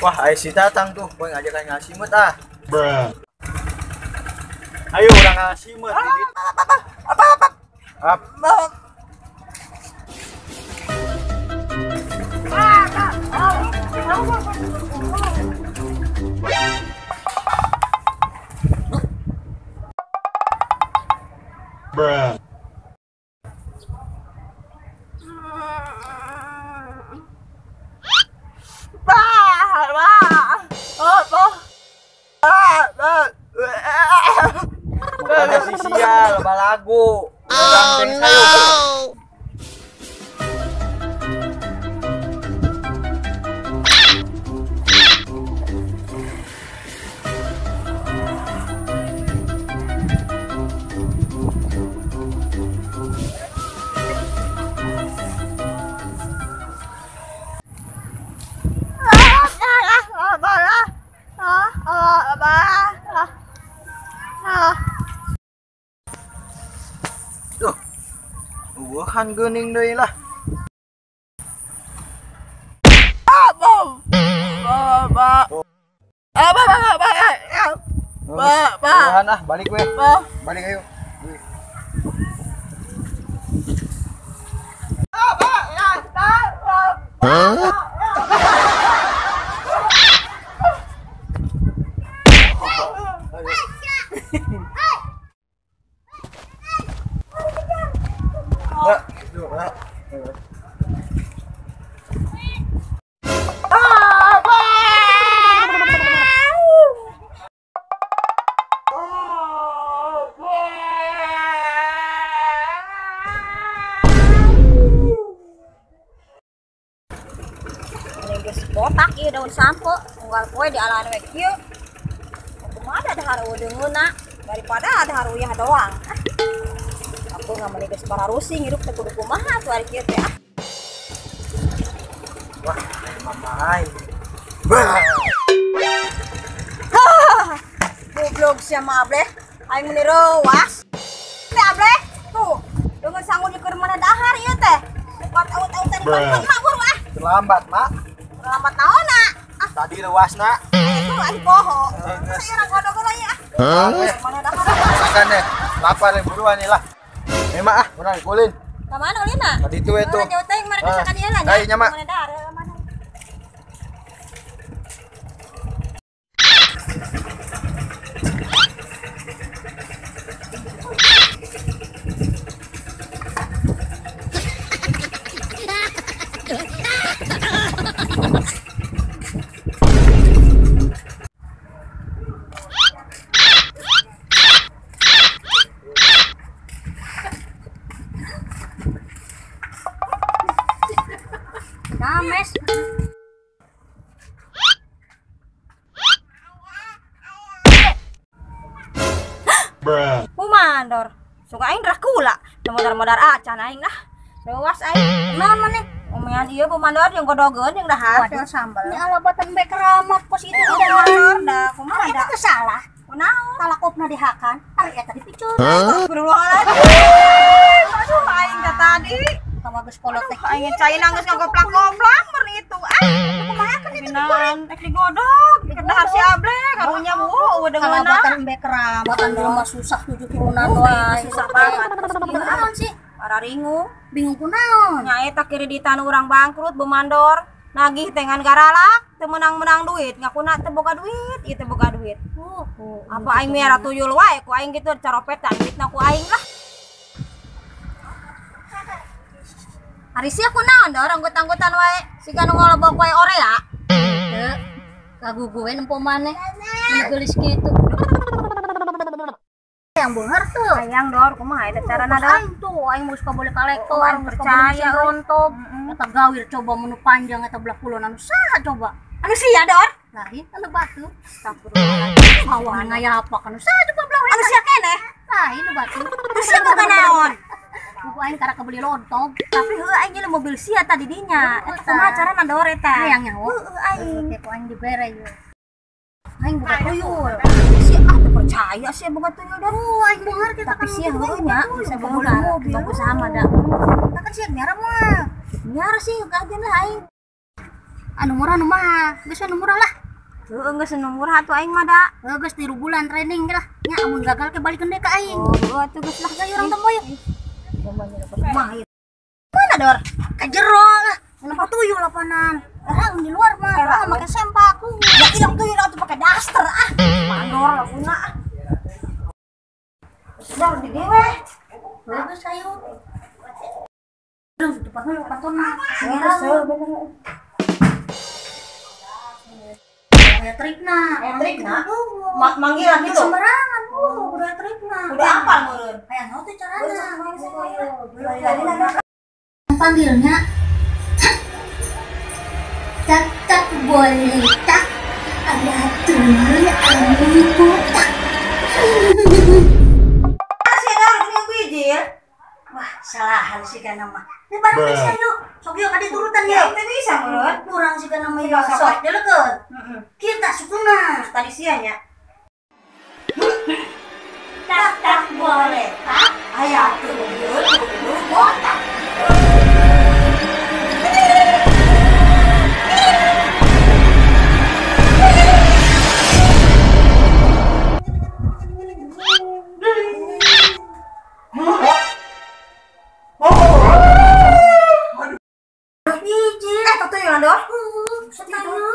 Wah, ayo si Tatang tuh, boy ngajakan ngasimut ah. Bruh. Ayo urang ngasimut. Apa? Bruh. Si sial, balagu. Oh, no. Duh, buahan geuning deui lah. Buahan ah, balik we. Balik ayo. Hah? Botak ieu daun sampo unggal poe di alaan we kieu. Kumaha dahar eudeungeunna daripada dahar uyah doang. Aku nggak geus pararusing hirup teh kudu kumaha tuh ari kieu teh ah. Wah, mama aing. Goblok sia mah ableh. Aing meuni reuas. Teh ableh, tuh. Deungeun sangu keur mana dahar ieu teh. Bukan aut-autan di mak buru ah. Terlambat, Mak. Terlambat naon na? Ah. Tadi reuasna. Itu aing poho. Saya urang godog-godog ieu ah. Mana dahar? Makan deh. Lapar deh buruan nih lah. Mak ah, urang kulin. Ka mana ulina? Tadi itu itu. Jauh teuing mana kesakan ieu lah nya. Ai nya, Mak. Mana dahar mana? Names. Bruh. Pumandor. Suka aing Dracula. Modar-modar acan aing lah. Reuas aing. Naon maneh? Omean ieu pumandor jeung godogeun jeung dahar jeung sambal. Ini alabatan bae keramat pos itu udah da kumaha da? Eta salah. Kunaon? Talakopna dihakan, ari eta dipicun. Astagfirullahaladzim. Aduh aing teh tadi. Kamu geus kolot teh. Aing cai nangis ngagoplak-goplak mun itu. Ah, kumaha kan itu digoreng? Rek digodog, dahar si Able karunya bu, eueuh deungeunna. Kalabatan bae keramat jelema susah 7 turunan wae. Susah banget. Naon sih? Para ringung. Bingung kunaon? Nya eta kreditan urang bangkrut bemandor. Nagih teh ngan garalak, teu menang-menang duit, ngakuna teu boga duit, ieu teu boga duit. Apa aing miara tuyul wae ku aing kitu caropetan duitna ku aing lah. Ari sia kunaon da orang anggut-anggutan wae, siga nu ngolobok wae orea. Heuh. Kagugu we nempo maneh. Mun geulis kitu. Yang beunghar tuh. Hayang dor kumaha eta carana dor? Aing tuh, aing geus kabole kalektor, aing percaya rontok. Eta gawir coba menu panjang eta belah kulon anu saha coba? Anu sia dor? Lain anu batu. Astagfirullahaladzim. Hawa ngaya apa anu saha coba belah Anu sia keneh? Lain nu batu. Terus sia boga naon? Buku aing karek kabeli lontong. Tapi heuh aing nyeuleuh mobil sia tadi dinya. Eta kumaha carana dor eta? Hayang nyaho. Heueuh aing. Oke, ku aing dibere ieu. Aing boga tuyul. Si ah teu percaya sia boga tuyul dor. Aing beunghar kita Tapi sia heueuh nya bisa beunghar mobil. Bagus sama da. Kan sia nyara mah. Nyara sih kajen lah aing. Anu murah nu mahal. Geus anu murah lah. Heueuh geus anu murah atuh aing mah da. Heuh geus 3 bulan training lah. Nya amun gagal ke balikeun deui ka aing. Oh, heueuh atuh geus lah ayo urang temu yuk. Mana dor? Ka jero lah. Nempo tuyul lapanan. Orang di luar mah, orang make sempak. Ya ilang tuyul atuh pakai daster ah. Mandor laguna ah. Sudah di dewe. Heuh geus ayo. Belum tutup heula pantona. Heuh bener. Aya trikna, aya trikna. Manggil gitu. Sembarangan, udah trikna. Udah apal meureun. Aya naon teh carana? Panggilnya tak tak boleh tak ada tuyul anu botak. Kasih dar gini bijil. Wah, salahan sih kana mah. Ini barang bisa yuk. Sok yuk kadi turutan ya. Teu bisa meureun. Kurang sih kana mah yuk. Sok delekeun. Heeh. Kita sukuna. Tadi sia nya. Tak tak boleh tak aya tuyul tuyul botak.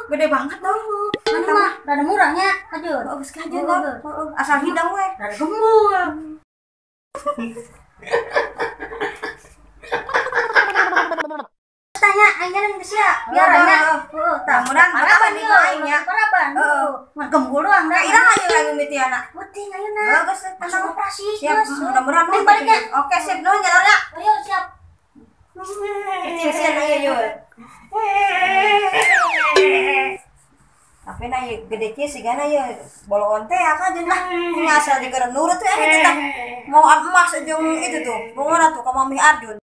Gede banget dong. Mana mah rada murahnya kajeun. Oh, geus kajeun dong. Asal hidang we. Rada gembul. Tanya aing geus sia. Biarannya. Heeh, tah murah paraban di aing nya. Paraban. Heeh. Mah gembul doang da. Iraha ieu lagi mitiana. Penting ayeuna. Heeh, geus langsung operasi. Siap, mudah-mudahan nuhun baliknya. Oke, sip nuhun nya Lorna. Ayo siap. Kecil sia ayo yuk. Tapi na gede kieu sigana ye boloon teh ka jeung lah ngasal juga nurut teh kita mau emas jeung itu tuh bongona tuh ka Mami Arjun.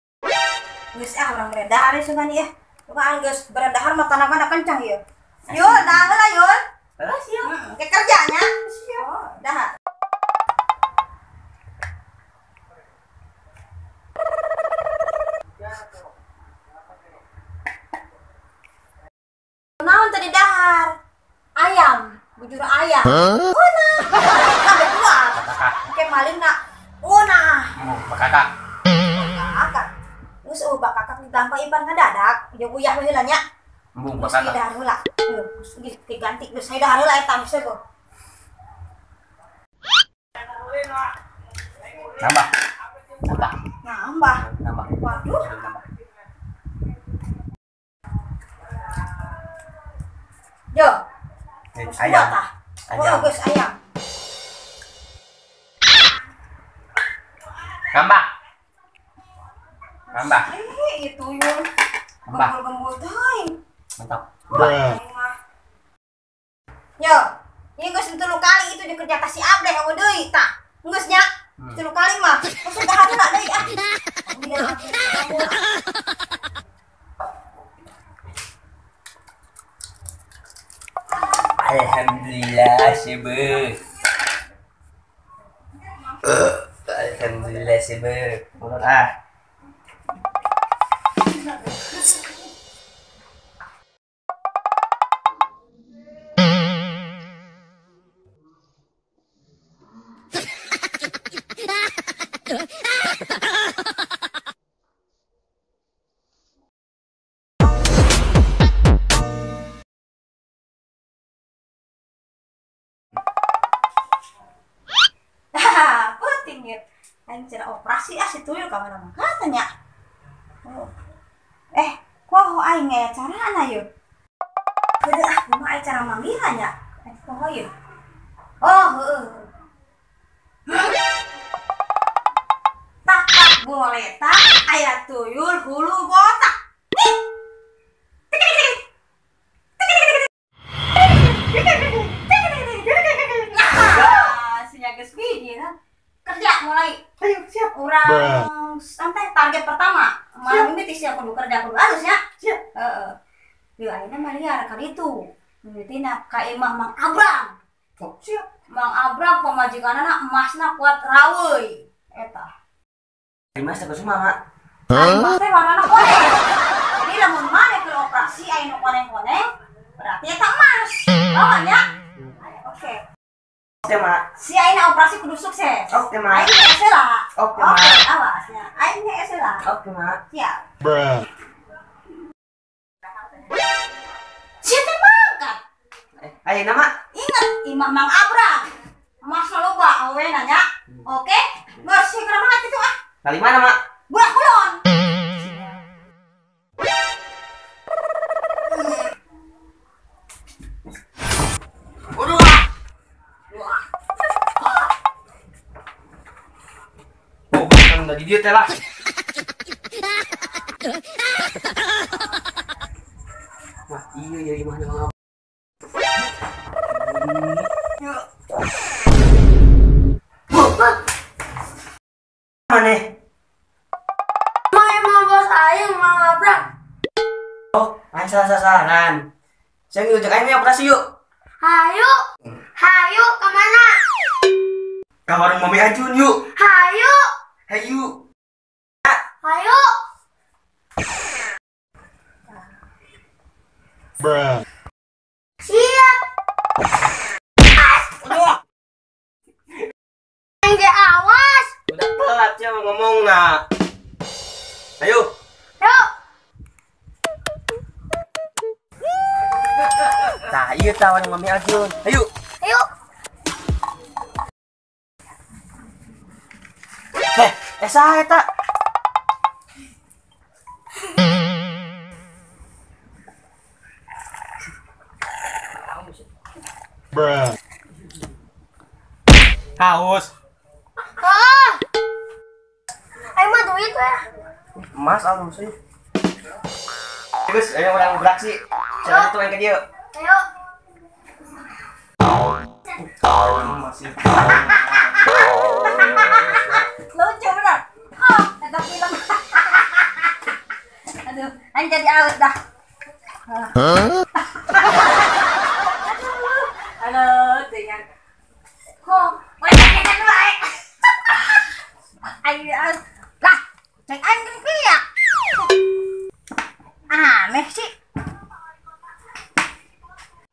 Geus ah urang beredar sugan ieu. Bukan geus beredar mah tanagana kencang ieu. Yul, dah heula Yul. Heeh, siap. Ke kerjanya. Siap. Oh, dah. Naon tadi dahar? Ayam, bujur ayam. Una. Sampai keluar. Oke, maling nak. Una. Bakakak. Bakakak. Geus eueuh bakakak ditampa ipan ngadadak, jeung uyah we heula nya. Embung bakakak. Geus dahar heula. Geus diganti geus dahar heula eta geus eueuh. Nambah. Nambah. Nambah. Nambah. Waduh. Nambah. Yo. Ayam. Ayam. Oh, geus ayam. Nambah. Nambah. Itu yun. Nambah. Gembul-gembul teuing. Mantap. Yo, ieu geus 3 kali itu dikerja kasih ableh eueuh deui tah. Geus nya. 3 kali mah. Geus dahar heula deui ah. Alhamdulillah sebe. Alhamdulillah sebe. Mulut ah. Aing cara operasi ah si tuyul ka mana mah katanya. Oh. Kok aing aya carana yeuh. Gede ah kumaha aing cara manggihan nya. Poho yeuh. Oh, heueuh. Tak tak boleh tak aya tuyul hulu botak. Nah, sinya geus biji nah. Kerja mulai. Ayo siap. Urang santai target pertama. Malam ini siap kudu kerja kudu halus ya. Siap. Heeh. Yeuh ayeuna mah liar ka ditu. Mimitina ka imah Mang Abram. Oh, siap. Mang Abram pamajikanana emasna kuat raweuy. Eta. Emas teh kumaha, Mak? Emas teh warnana kuning. Jadi lamun maneh keur operasi Operasi aya nu koneng-koneng berarti eta emas. Oh nya? Oke. Oke, Mak. Si ayeuna operasi kudu sukses. Oke, Mak. Aing hese lah. Oke, Mak. Oke, awas nya. Aing hese lah. Oke, Mak. Siap. Bruh. Sia teh mangkat. Ayeuna, Mak. Ingat, imah Mang Abra. Emas loba awe nanya. Oke? Geus segera banget itu ah. Kali mana, Mak? Budak kulon. Oh, kan udah di dieu teh lah. Wah, iya ya imahna Mang Abra. Mana? Emang bos aing Mang Abra. Oh, aing salah sasaran. Saya ngajak aing operasi yuk. Hayu. Hayu kemana? Ke warung Mami Ajun yuk. Hayu. Hayu. Hayu. Bruh. Siap. Enggak awas. Udah telat ya ngomong nak. Ayo. Yuk. Nah, iya tawaran Mami Ajun. Ayo. Ayo. Saha eta? Bruh. Haus. Ah. Ayo mah duit ya. Emas alus sih. Terus ayo orang beraksi. Jangan itu yang ke dia. Ayo. Masih. Lucu bener. Oh, eta film. Aduh, aing jadi awet dah. Huh? Aduh, dengan. Kok, wae kan wae. Aing lah, cek aing kan piye? Aneh sih.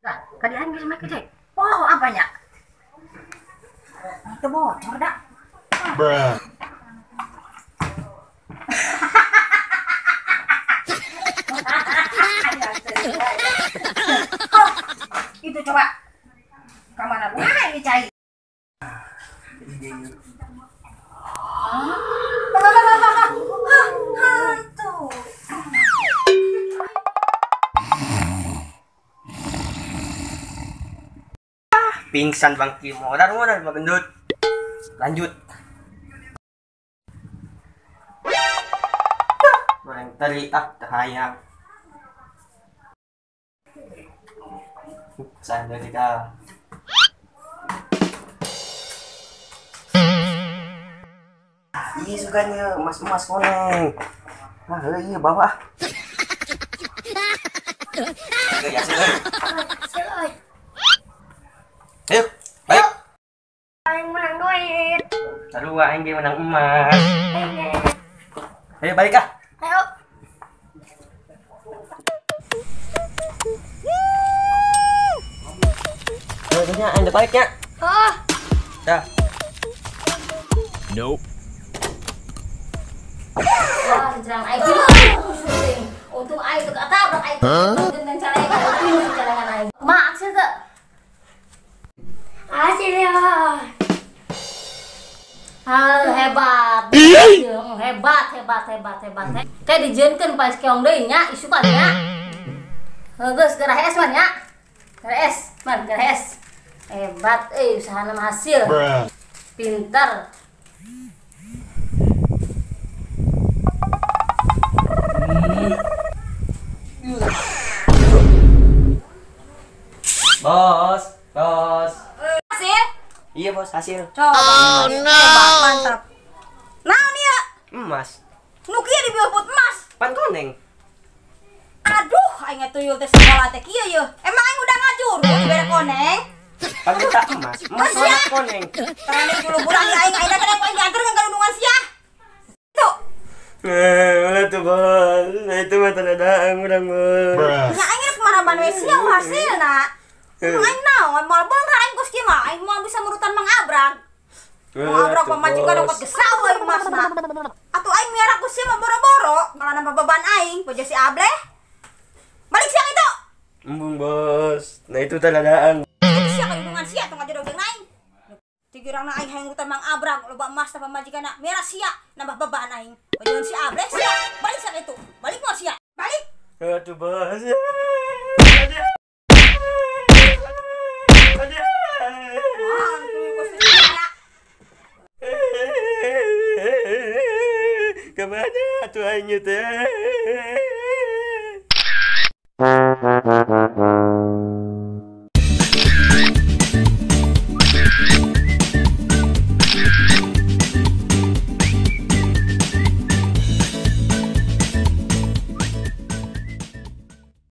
Lah, kali aing geus make cek. Oh, apanya? Itu bocor dah. Bruh. Oh, itu coba. Kemana mana ini cai? Hantu. Pingsan Bang Kimo. Modal Bang Gendut. Lanjut. Goreng teri ah terhayang. Sandal kita. Iya sukanya emas-emas koneng. Ah, iya bawa. Ayo, balik. Aing menang duit. Taruh aing ge menang emas. Ayo balik ah. Ayo. Ayo nya aing balik nya. Oh. Dah. Nope. Wah, jangan aing syuting. Untung aing tuh ketabrak aing. Dan celengan, celengan aing. Mak, hasil teu? Hasil ya. Hal hebat. Hebat, hebat, hebat, hebat. Kayak dijenkeun pas keong deui nya, isukan nya. Geus gerah es man nya. Gerah es, man, gerah es. Hebat euy usahana mah hasil. Pintar. Bos, bos. Hasil? Iya bos, hasil. Coba. Oh, no. Hebat, mantap. Naon ieu? Emas. Nu kieu dibeubut emas. Pan koneng. Aduh, aing tuyul teh sekolah teh kieu yeuh. Emang aing udah ngajur dibere koneng? Pan minta emas. Emas warna koneng. Terane dulu bulan aing aing aing diantar ka galundungan sia. Tuh. Ulah Atuh bos, nah itu mah tanda urang bos. Nya aing rek maraban we sia hasilna. Aing naon moal beunghar aing kos kieu mah, aing moal bisa merutan Mang Abrag. Mang Abrag pamajikan dongkot geus sawa emasna. Atuh aing miara ku sia mah boro-boro, malah nambah beban aing, bojo si Ableh. Balik siang itu. Embung bos, nah itu tandaan. Sia kayungan sia tong aja dogeng aing. Tigirangna aing hayang rutan Mang Abrag, loba emas ta pamajikanna, miara sia nambah beban aing. Bojoan si Ableh sia, balik siang itu. Balik moal sia. Balik. Aduh bos. Kemana tuh aing teh?